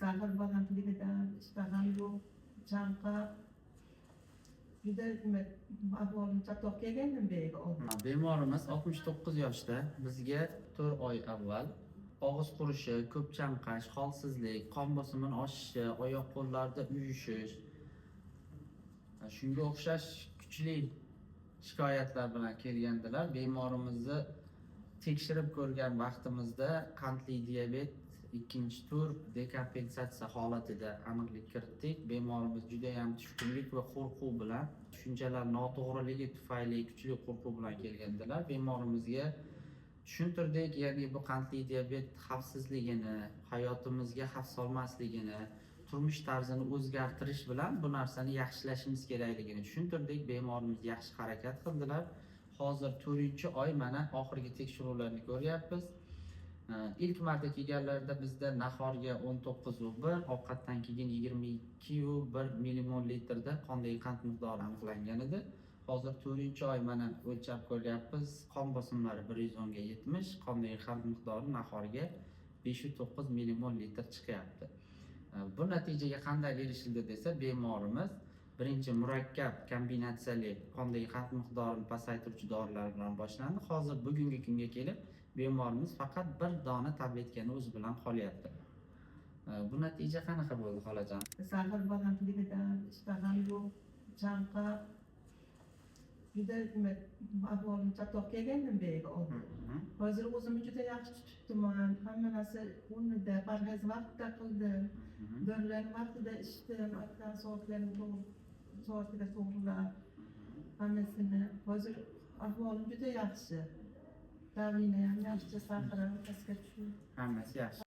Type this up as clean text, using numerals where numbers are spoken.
Сахар balandligidan, ishtaham yo'q, chanqoq. Juda nima, ahvolim chatoq kelgandim bu yerga oldin. Bemorimiz 69 yoshda, bizga 4 oy avval og'iz qurishi, ko'p chanqash, holsizlik, qon bosimini oshishi, oyoq qo'llarida uyushish, shunga o'xshash kuchli shikoyatlar bilan kelgandilar. Bemorimizni tekshirib ko'rgan vaqtimizda qandli diabet ikkinchi tur dekompensatsiya holatida aniqlik kiritdik. Bemorimiz judayam tushkunlik va qo'rquv bilan, tushunchalar noto'g'riligi tufayli kuchli qo'rquv bilan kelgandilar. Bemorimizga tushuntirdik, ya'ni bu qandli diabet xavfsizligini, hayotimizga xavf solmasligini, turmush tarzini o'zgartirish bilan bu narsani yaxshilashimiz kerakligini tushuntirdik. Bemorimiz yaxshi harakat qildilar. Hozir 4-oy, mana oxirgi tekshiruvlarni ko'ryapmiz. Ilk marta kelganlarida bizda nahorga 19,1, ovqatdan keyin 22,1 millimol litrda qondagi qand miqdori aniqlangan edi. Hozir 4-oy, mana o'lchab ko'ryapmiz. Qon bosimlari 110 ga 70, qondagi qand miqdori nahorga 5,9 millimol litr chiqyapti. Bu natijaga qanday erishildi desa, bemorimiz birinchi murakkab kombinatsiyali qondagi qand miqdorini pasaytiruvchi dorilar bilan boshlandi. Hozir bugungi kunga kelib bemorimiz faqat bir dona tabletkani o'zi bilan qolyapti. Bu natija qanaqa bo'ldi, xolajon? Сахар balandligidan, ishtaham yo'q, chanqoq. Juda nima, ahvolim chatoq kelgandim bu yerga oldin. Hozir o'zimni juda yaxshi tutibdiman. Hamma narsa o'rnida, parhez vaqtida qildim. Dorilarni vaqtida ichdim, aytgan soatlarini to'g'ri, soatiga to'g'rilab hammasini. Hozir ahvolim juda yaxshi. Давление ham yaxshi, сахар im pastga tushdi. Hammasi yaxshi.